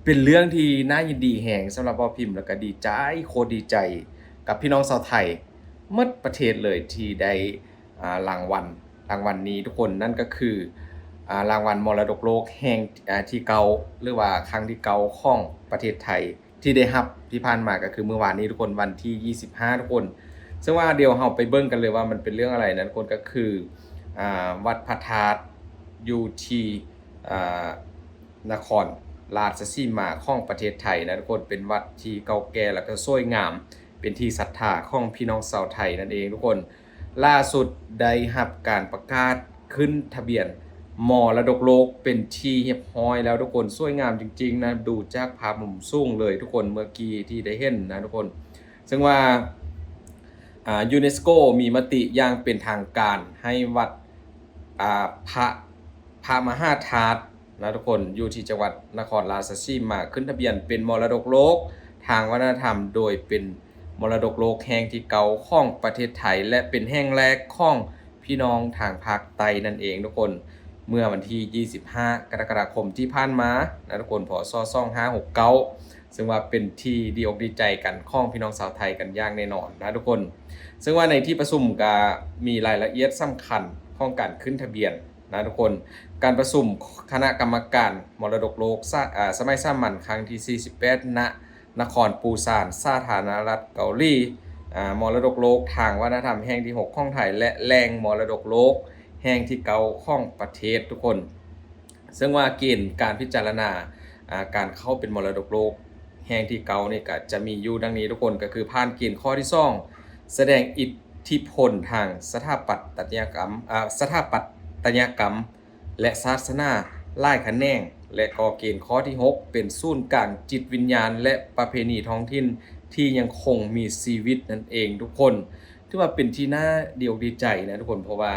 ເປັນເລື່ອງທີ່ໜ້າຍິນດີແຮງສຳລັບເວົ້າພິມ ແລ້ວກໍດີໃຈ ໂຄດດີໃຈກັບພີ່ນ້ອງຊາວໄທໝົດປະເທດເລີຍ ທີ່ໄດ້ ອ່າ ລາງວັນ ລາງວັນນີ້ທຸກຄົນ ນັ້ນກໍຄື ອ່າ ລາງວັນມໍລະດົກໂລກແຫ່ງ ອ່າ ທີເກົ້າ ຫຼືວ່າຄັ້ງທີເກົ້າຂອງປະເທດໄທ ທີ່ໄດ້ຮັບທີ່ຜ່ານມາ ກໍຄືມື້ວານນີ້ທຸກຄົນ ວັນທີຊາວຫ້າ ທຸກຄົນ. ເຊິ່ງວ່າດຽວເຮົາໄປເບິ່ງກັນເລີຍວ່າມັນເປັນເລື່ອງອະໄລນະທຸກຄົນ ກໍຄື ອ່າ ວັດພະທາດຢູ່ທີ່ ອ່າ ນະຄອນລາຊະສີມາຂອງປະເທດໄທນະທຸກຄົນ ເປັນວັດທີ່ເກົ່າແກ່ ແລ້ວກໍສວຍງາມ ເປັນທີ່ສັດທາຂອງພີ່ນ້ອງຊາວໄທນັ້ນເອງທຸກຄົນ. ລ່າສຸດໄດ້ຮັບການປະກາດຂຶ້ນທະບຽນມໍລະດົກໂລກເປັນທີ່ຮຽບຮ້ອຍແລ້ວທຸກຄົນ. ສວຍງາມຈິງໆນະ ດູຈາກພາບມຸມສູງເລີຍທຸກຄົນ ເມື່ອກີ້ທີ່ໄດ້ເຫັນນະທຸກຄົນ. ເຊິ່ງວ່າ ອ່າ ຢູເນສໂກມີມະຕິຢ່າງເປັນທາງການໃຫ້ວັດ ອ່າ ພະ ພະມະຫາທາດ ນະທຸກຄົນ ຢູ່ທີ່ຈັງຫວັດນະຄອນລາຊະສີມາ ຂຶ້ນທະບຽນເປັນມໍລະດົກໂລກທາງວັດທະນະທຳ ໂດຍເປັນມໍລະດົກໂລກແຫ່ງທີເກົ້າຂອງປະເທດໄທ ແລະ ເປັນແຫ່ງແລກຂອງພີ່ນ້ອງທາງພາກໃຕ້ນັ້ນເອງທຸກຄົນ. ເມື່ອວັນທີຊາວຫ້າ ກໍລະກະດາຄົມທີ່ຜ່ານມານະທຸກຄົນ ພ.ສ. ສອງຫ້າຫົກເກົ້າ ເຊິ່ງວ່າເປັນທີ່ດີອົກດີໃຈກັນຂອງພີ່ນ້ອງຊາວໄທກັນຢ່າງແນ່ນອນນະທຸກຄົນ. ເຊິ່ງວ່າໃນທີ່ປະຊຸມກໍມີລາຍລະອຽດສຳຄັນຂອງການຂຶ້ນທະບຽນ ນະທຸກຄົນ. ການປະຊຸມຄະນະກຳມະການມໍລະດົກໂລກ ສະ ອາ ສະໄໝສາມັນຄັ້ງທີສີ່ສິບແປດ ນະນະຄອນປູຊານ ສາທາລະນະລັດເກົາຫຼີ. ອາ ມໍລະດົກໂລກທາງວັດທະນະທຳແຫ່ງທີຫົກຂອງໄທ ແລະ ແຫຼ່ງມໍລະດົກໂລກແຫ່ງທີເກົ້າຂອງປະເທດທຸກຄົນ. ເຊິ່ງວ່າເກນການພິຈາລະນາ ອາ ການເຂົ້າເປັນມໍລະດົກໂລກແຫ່ງທີເກົ້ານີ້ ກໍຈະມີຢູ່ດັ່ງນີ້ທຸກຄົນ ກໍຄືຜ່ານເກນຂໍ້ທີສອງ ສະແດງອິດທິພົນທາງສະຖາປັດຕະຍະກຳ ອາ ສະຖາປັດຕະຍະກຳ ແລະ ສາສະໜາຫຼາຍຂະແໜງ ແລະ ກໍເກນຂໍ້ທີຫົກ ເປັນສູນກາງຈິດວິນຍານ ແລະ ປະເພນີທ້ອງຖິ່ນທີ່ຍັງຄົງມີຊີວິດນັ້ນເອງທຸກຄົນ. ຖືວ່າເປັນທີ່ໜ້າດີອົກດີໃຈນະທຸກຄົນ ເພາະວ່າ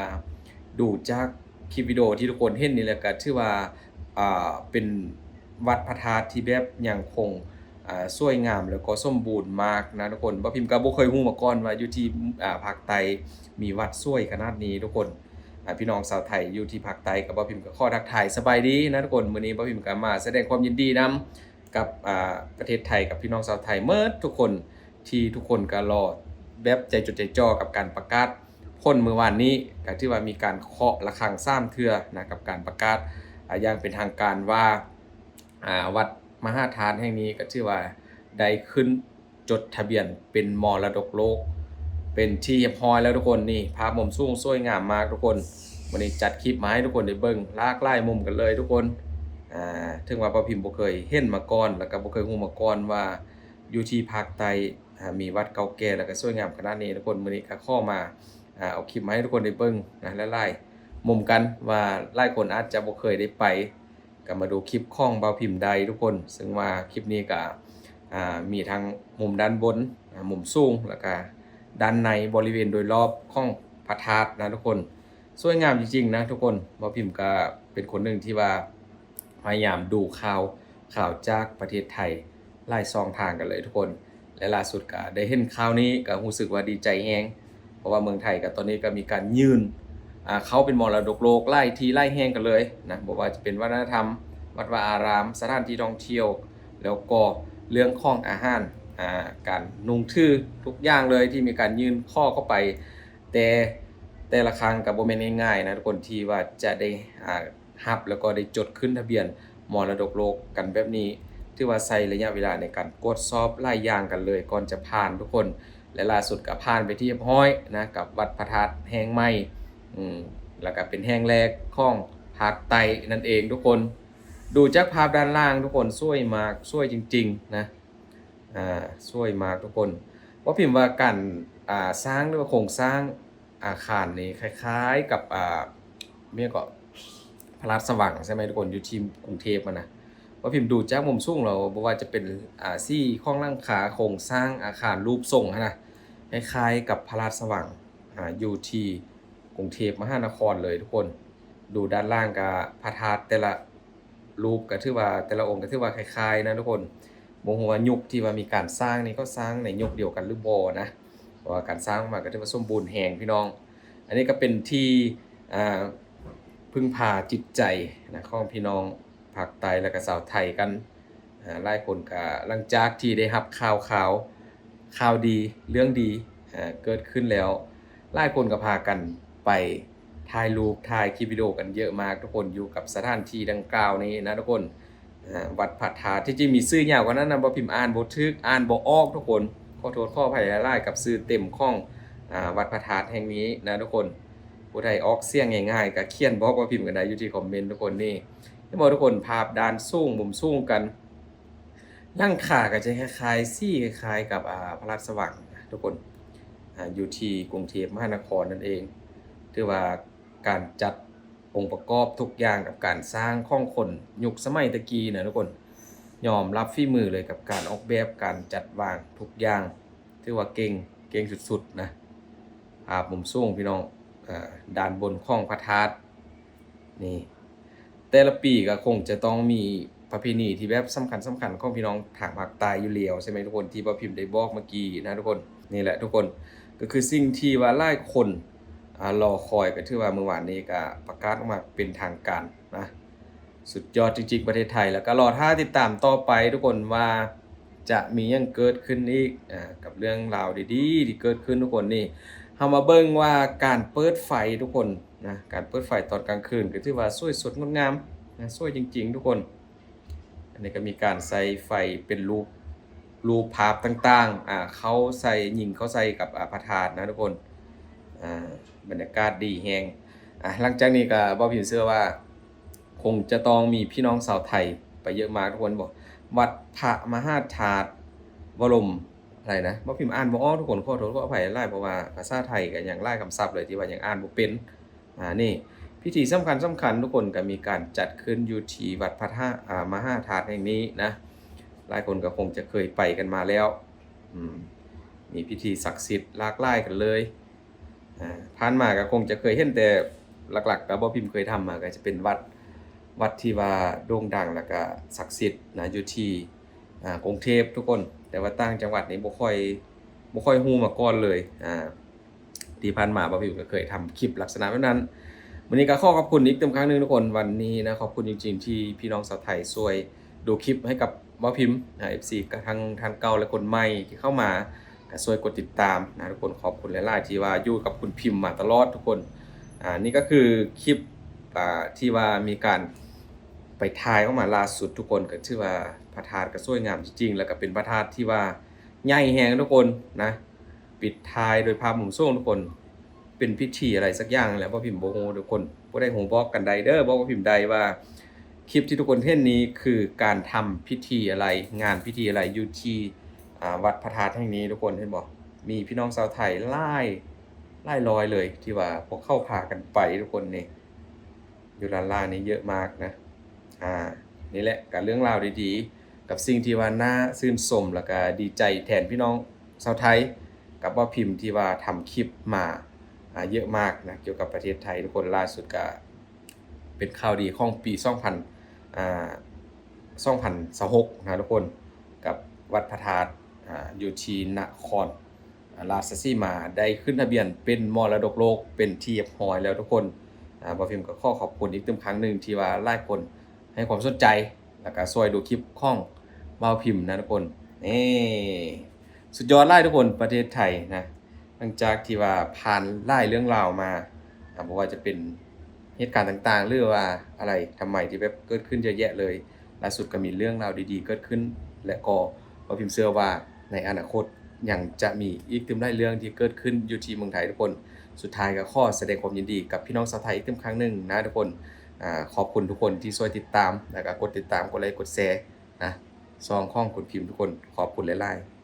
ດູຈາກຄລິບວິດີໂອທີ່ທຸກຄົນເຫັນນີ້ແຫຼະ ກໍຖືວ່າ ອ່າ ເປັນວັດພະທາດທີ່ແບບຍັງຄົງ ອ່າ ສວຍງາມ ແລ້ວກໍສົມບູນມາກນະທຸກຄົນ. ບ່າວພິມກໍບໍ່ເຄີຍຮູ້ມາກ່ອນວ່າຢູ່ທີ່ ອ່າ ພາກໃຕ້ມີວັດສວຍຂະໜາດນີ້ທຸກຄົນ. ອ່າ ພີ່ນ້ອງຊາວໄທຢູ່ທີ່ພາກໃຕ້ ກໍບ່າວພິມກໍຂໍທັກທາຍສະບາຍດີນະທຸກຄົນ. ມື້ນີ້ບ່າວພິມກໍມາສະແດງຄວາມຍິນດີນຳກັບ ອ່າ ປະເທດໄທ ກັບພີ່ນ້ອງຊາວໄທໝົດທຸກຄົນ ທີ່ທຸກຄົນກໍລໍແບບໃຈຈົດໃຈຈ່ອກັບການປະກາດຜົນມື້ວານນີ້. ກໍຖືວ່າມີການເຄາະລະຄັງສາມເທື່ອນະ ກັບການປະກາດ ອາ ຢ່າງເປັນທາງການວ່າ ອາ ວັດມະຫາທາດແຫ່ງນີ້ກໍຖືວ່າໄດ້ຂຶ້ນຈົດທະບຽນເປັນມໍລະດົກໂລກເປັນທີ່ຮຽບຮ້ອຍແລ້ວທຸກຄົນ. ນີ້ພາບມຸມສູງສວຍງາມມາກທຸກຄົນ. ມື້ນີ້ຈັດຄລິບມາໃຫ້ທຸກຄົນໄດ້ເບິ່ງຫຼາກຫຼາຍມຸມກັນເລີຍທຸກຄົນ. ອາ ເຖິງວ່າບ່າວພິມບໍ່ເຄີຍເຫັນມາກ່ອນ ແລ້ວກໍບໍ່ເຄີຍຮູ້ມາກ່ອນວ່າ ຢູ່ທີ່ພາກໃຕ້ ອາ ມີວັດເກົ່າແກ່ ແລ້ວກໍສວຍງາມຂະໜາດນີ້ທຸກຄົນ. ມື້ນີ້ກໍຂໍມາ ອາ ເອົາຄລິບມາໃຫ້ທຸກຄົນໄດ້ເບິ່ງນະ ຫຼາຍໆມຸມກັນ ວ່າຫຼາຍຄົນອາດຈະບໍ່ເຄີຍໄດ້ໄປ ກໍມາດູຄລິບຂອງບ່າວພິມໄດ້ທຸກຄົນ. ເຊິ່ງວ່າຄລິບນີ້ກໍ ອາ ມີທັງມຸມດ້ານບົນ ອາ ມຸມສູງ ແລ້ວກໍດ້ານໃນບໍລິເວນໂດຍລອບຂອງພະທາດນະທຸກຄົນ. ສວຍງາມຈິງໆນະທຸກຄົນ. ບ່າວພິມກໍເປັນຄົນໜຶ່ງທີ່ວ່າ ພະຍາຍາມດູຂ່າວ ຂ່າວຈາກປະເທດໄທຫຼາຍຊ່ອງທາງກັນເລີຍທຸກຄົນ ແລະ ລ່າສຸດກໍໄດ້ເຫັນຂ່າວນີ້ ກໍຮູ້ສຶກວ່າດີໃຈແຮງ ເພາະວ່າເມືອງໄທກໍຕອນນີ້ກໍມີການຍື່ນ ອາ ເຂົ້າເປັນມໍລະດົກໂລກຫຼາຍທີ່ຫຼາຍແຫ່ງກັນເລີຍນະ ບໍ່ວ່າຈະເປັນວັດທະນະທຳ ວັດວາອາຣາມ ສະຖານທີ່ທ່ອງທ່ຽວ ແລ້ວກໍເລື່ອງຂອງອາຫານ ອາ ການນຸ່ງຖື ທຸກຢ່າງເລີຍທີ່ມີການຍື່ນຂໍເຂົ້າໄປ ແຕ່ ແຕ່ລະຄັ້ງກໍບໍ່ແມ່ນງ່າຍໆນະທຸກຄົນ ທີ່ວ່າຈະໄດ້ ອາ ຮັບ ແລ້ວກໍໄດ້ຈົດຂຶ້ນທະບຽນມໍລະດົກໂລກກັນແບບນີ້. ຖືວ່າໃຊ້ໄລຍະເວລາໃນການກວດສອບຫຼາຍຢ່າງກັນເລີຍ ກ່ອນຈະຜ່ານທຸກຄົນ ແລະ ລ່າສຸດກໍຜ່ານໄປທີ່ຮຽບຮ້ອຍນະ ກັບວັດພະທາດແຫ່ງໃໝ່ ອືມ ແລ້ວກໍເປັນແຫ່ງແລກຂອງພາກໃຕ້ນັ້ນເອງທຸກຄົນ. ດູຈາກພາບດ້ານລ່າງທຸກຄົນ ສວຍມາກ ສວຍຈິງໆນະ ອາ ສວຍມາກທຸກຄົນ. ບໍ່ພິມວ່າການ ອາ ສ້າງ ຫຼືວ່າໂຄງສ້າງ ອາຄານນີ້ຄ້າຍໆກັບ ອາ ແມ່ນກໍພະລາຊະວັງໃຊ່ໄໝທຸກຄົນ ຢູ່ທີ່ກຸງເທບຫັ້ນນະ. ວ່າພິມດູຈາກມຸມສູງແລ້ວ ບໍ່ວ່າຈະເປັນ ອາ ສີຂອງຫຼັງຄາ ໂຄງສ້າງອາຄານຮູບຊົງຫັ້ນນະ ຄ້າຍໆກັບພະລາຊະວັງ ອາ ຢູ່ທີ່ກຸງເທບມະຫານະຄອນເລີຍທຸກຄົນ. ດູດ້ານລ່າງກະ ພະທາດແຕ່ລະ ຮູບກໍຖືວ່າ ແຕ່ລະອົງກໍຖືວ່າຄ້າຍໆນະທຸກຄົນ. ບໍ່ຮູ້ວ່າຍຸກທີ່ວ່າມີການສ້າງນີ້ ເຂົາສ້າງໃນຍຸກດຽວກັນຫຼືບໍ່ນະ ເພາະວ່າການສ້າງອອກມາກໍຖືວ່າສົມບູນແຮງພີ່ນ້ອງ. ອັນນີ້ກໍເປັນທີ່ ອ່າ ເພິ່ງພາຈິດໃຈນະ ຂອງພີ່ນ້ອງພາກໃຕ້ ແລ້ວກໍຊາວໄທກັນ ຫຼາຍຄົນກໍຫຼັງຈາກທີ່ໄດ້ຮັບຂ່າວ ຂ່າວ ຂ່າວດີ ເລື່ອງດີ ເກີດຂຶ້ນແລ້ວ ຫຼາຍຄົນກໍພາກັນໄປຖ່າຍຮູບ ຖ່າຍຄລິບວິດີໂອກັນເຍອະມາກທຸກຄົນ ຢູ່ກັບສະຖານທີ່ດັ່ງກ່າວນີ້ນະທຸກຄົນ. ວັດພະທາດ ທີ່ຈິງມີຊື່ຍາວກວ່ານັ້ນນະ ບໍ່ພິມອ່ານບໍ່ຖືກ ອ່ານບໍ່ອອກທຸກຄົນ ຂໍໂທດຂໍອະໄພຫຼາຍໆ ກັບຊື່ເຕັມຂອງ ອາ ວັດພະທາດແຫ່ງນີ້ນະທຸກຄົນ. ຜູ້ໃດອອກສຽງງ່າຍໆ ກໍຂຽນບອກບໍ່ພິມກັນໄດ້ຢູ່ທີ່ຄອມເມັນທຸກຄົນ. ນີ້ເຫັນບໍ່ທຸກຄົນ ພາບດ້ານສູງ ມຸມສູງກັນ ຫຼັງຄາກໍຈະຄ້າຍໆ ສີຄ້າຍໆ ກັບ ອາ ພະລາດສະຫວັງນະທຸກຄົນ ອາ ຢູ່ທີ່ກຸງເທບມະຫານະຄອນນັ້ນເອງ. ຖືວ່າການຈັດ ອົງປະກອບທຸກຢ່າງກັບການສ້າງຂອງຄົນຍຸກສະໄໝແຕ່ກີ້ນະທຸກຄົນ ຍອມຮັບຝີມືເລີຍກັບການອອກແບບ ການຈັດວາງທຸກຢ່າງ ຖືວ່າເກັ່ງ ເກັ່ງສຸດໆນະ. ພາບມຸມສູງພີ່ນ້ອງ ເອີ ດ້ານບົນຂອງພະທາດນີ້ ແຕ່ລະປີກໍຄົງຈະຕ້ອງມີປະເພນີທີ່ແບບສຳຄັນໆຂອງພີ່ນ້ອງທາງພາກໃຕ້ຢູ່ແລ້ວ ໃຊ່ໄໝທຸກຄົນ ທີ່ບໍ່ພິມໄດ້ບອກເມື່ອກີ້ນະທຸກຄົນ. ນີ້ແຫຼະທຸກຄົນ ກໍຄືສິ່ງທີ່ວ່າຫຼາຍຄົນ ອາ ລໍຄອຍ ກໍຖືວ່າມື້ວານນີ້ກໍປະກາດອອກມາເປັນທາງການນະ ສຸດຍອດຈິງໆ ປະເທດໄທ. ແລ້ວກໍລໍຖ້າຕິດຕາມຕໍ່ໄປທຸກຄົນວ່າຈະມີຫຍັງເກີດຂຶ້ນອີກ ອາ ກັບເລື່ອງລາວດີໆທີ່ເກີດຂຶ້ນທຸກຄົນ. ນີ້ເຮົາມາເບິ່ງວ່າການເປີດໄຟທຸກຄົນນະ ການເປີດໄຟຕອນກາງຄືນກໍຖືວ່າສວຍສົດງົດງາມນະ ສວຍຈິງໆທຸກຄົນ. ອັນນີ້ກໍມີການໃສ່ໄຟເປັນຮູບ ຮູບພາບຕ່າງໆ ອາ ເຂົ້າໃສ່ ຍິງເຂົ້າໃສ່ກັບ ອາ ພະທາດນະທຸກຄົນ. ອາ ບັນຍາກາດດີແຮງ. ອາ ຫຼັງຈາກນີ້ກໍບໍ່ພິມເຊື່ອວ່າຄົງຈະຕ້ອງມີພີ່ນ້ອງຊາວໄທໄປເຍອະມາກທຸກຄົນ. ບໍ່ ວັດພະມະຫາທາດວະລົມ ອະໄລນະ ບໍ່ພິມອ່ານບໍ່ອອກທຸກຄົນ ຂໍໂທດຂໍອະໄພຫຼາຍໆ ເພາະວ່າພາສາໄທກໍຍັງຫຼາຍຄຳສັບເລີຍທີ່ວ່າຍັງອ່ານບໍ່ເປັນ. ອາ ນີ້ພິທີສຳຄັນໆ ທຸກຄົນ ກໍມີການຈັດຂຶ້ນຢູ່ທີ່ວັດພະທາດ ອາ ມະຫາທາດແຫ່ງນີ້ນະ. ຫຼາຍຄົນກໍຄົງຈະເຄີຍໄປກັນມາແລ້ວ ອືມ ມີພິທີສັກສິດຫຼາກຫຼາຍກັນເລີຍ. ອາ ຜ່ານມາກໍຄົງຈະເຄີຍເຫັນ ແຕ່ຫຼັກໆກໍບໍ່ພິມເຄີຍທຳມາ ກໍຈະເປັນວັດ ວັດທີ່ວ່າໂດ່ງດັງ ແລ້ວກໍສັກສິດນະ ຢູ່ທີ່ ອາ ກຸງເທບທຸກຄົນ. ແຕ່ວ່າຕ່າງຈັງຫວັດນີ້ບໍ່ຄ່ອຍ ບໍ່ຄ່ອຍຮູ້ມາກ່ອນເລີຍ. ອາ ທີ່ຜ່ານມາບໍ່ພິມກໍເຄີຍທຳຄລິບລັກສະນະແບບນັ້ນ. ມື້ນີ້ກໍຂໍຂອບຄຸນອີກເຕີມຄັ້ງໜຶ່ງທຸກຄົນ ວັນນີ້ນະ ຂອບຄຸນຈິງໆ ທີ່ພີ່ນ້ອງຊາວໄທຊ່ວຍດູຄລິບໃຫ້ກັບບໍ່ພິມນະ ເອັຟຊີ ກໍທັງທ່ານເກົ່າ ແລະ ຄົນໃໝ່ທີ່ເຂົ້າມາ ກໍຊ່ວຍກົດຕິດຕາມນະທຸກຄົນ. ຂອບຄຸນຫຼາຍໆ ທີ່ວ່າຢູ່ກັບຄຸນພິມມາຕະຫຼອດທຸກຄົນ. ອາ ນີ້ກໍຄືຄລິບ ອາ ທີ່ວ່າມີການໄປຖ່າຍອອກມາລ່າສຸດທຸກຄົນ ກໍຖືວ່າພະທາດກໍສວຍງາມຈິງໆ ແລ້ວກໍເປັນພະທາດທີ່ວ່າໃຫຍ່ແຮງທຸກຄົນນະ. ປິດທ້າຍໂດຍພາບມຸມສູງທຸກຄົນ ເປັນພິທີອະໄລສັກຢ່າງແຫຼະ ບໍ່ພິມບໍ່ຮູ້ທຸກຄົນ. ຜູ້ໃດຮູ້ບອກກັນໄດ້ເດີ ບອກບໍ່ພິມໄດ້ວ່າຄລິບທີ່ທຸກຄົນເຫັນນີ້ຄືການທຳພິທີອະໄລ ງານພິທີອະໄລຢູ່ທີ່ ອາ ວັດພະທາດແຫ່ງນີ້ທຸກຄົນ. ເຫັນບໍ່ ມີພີ່ນ້ອງຊາວໄທຫຼາຍ ຫຼາຍຮ້ອຍເລີຍ ທີ່ວ່າພວກເຂົາພາກັນໄປທຸກຄົນນີ້ ຢູ່ລ້ານລານີ້ເຍອະມາກນະ. ອາ ນີ້ແຫຼະກໍເລື່ອງລາວດີໆ ກັບສິ່ງທີ່ວ່າໜ້າຊື່ນຊົມ ແລ້ວກໍດີໃຈແທນພີ່ນ້ອງຊາວໄທ ກັບບໍ່ພິມທີ່ວ່າທຳຄລິບມາ ອາ ເຍອະມາກນະ ກ່ຽວກັບປະເທດໄທທຸກຄົນ. ລ່າສຸດກໍເປັນຂ່າວດີຂອງປີສອງພັນ ອາ ສອງພັນຊາວຫົກນະທຸກຄົນ ກັບວັດພະທາດ ອາ ຢູ່ທີ່ນະຄອນ ອາ ລາຊະສີມາ ໄດ້ຂຶ້ນທະບຽນເປັນມໍລະດົກໂລກເປັນທີ່ຮຽບຮ້ອຍແລ້ວທຸກຄົນ. ອາ ບ່າວພິມກໍຂໍຂອບຄຸນອີກຕື່ມຄັ້ງໜຶ່ງທີ່ວ່າຫຼາຍຄົນໃຫ້ຄວາມສົນໃຈ ແລ້ວກໍຊ່ວຍດູຄລິບຂອງບ່າວພິມນະທຸກຄົນ. ນີ້ ສຸດຍອດຫຼາຍທຸກຄົນ ປະເທດໄທນະ ຫຼັງຈາກທີ່ວ່າຜ່ານຫຼາຍເລື່ອງລາວມາ ອາ ບໍ່ວ່າຈະເປັນເຫດການຕ່າງໆ ຫຼືວ່າອະໄລທຳໄມທີ່ແບບເກີດຂຶ້ນເຍອະແຍະເລີຍ ລ່າສຸດກໍມີເລື່ອງລາວດີໆເກີດຂຶ້ນ ແລະກໍ ບ່າວພິມເຊື່ອວ່າໃນອະນາຄົດຍັງຈະມີອີກຕື່ມຫຼາຍເລື່ອງທີ່ເກີດຂຶ້ນຢູ່ທີ່ເມືອງໄທທຸກຄົນ. ສຸດທ້າຍກໍຂໍສະແດງຄວາມຍິນດີກັບພີ່ນ້ອງຊາວໄທອີກຕື່ມຄັ້ງໜຶ່ງນະທຸກຄົນ. ອາ ຂອບຄຸນທຸກຄົນທີ່ຊ່ວຍຕິດຕາມ ແລ້ວກໍກົດຕິດຕາມ ກົດໄລ ກົດແຊນະ ຊ່ອງຂອງຄຸນພິມທຸກຄົນ. ຂອບຄຸນຫຼາຍໆ.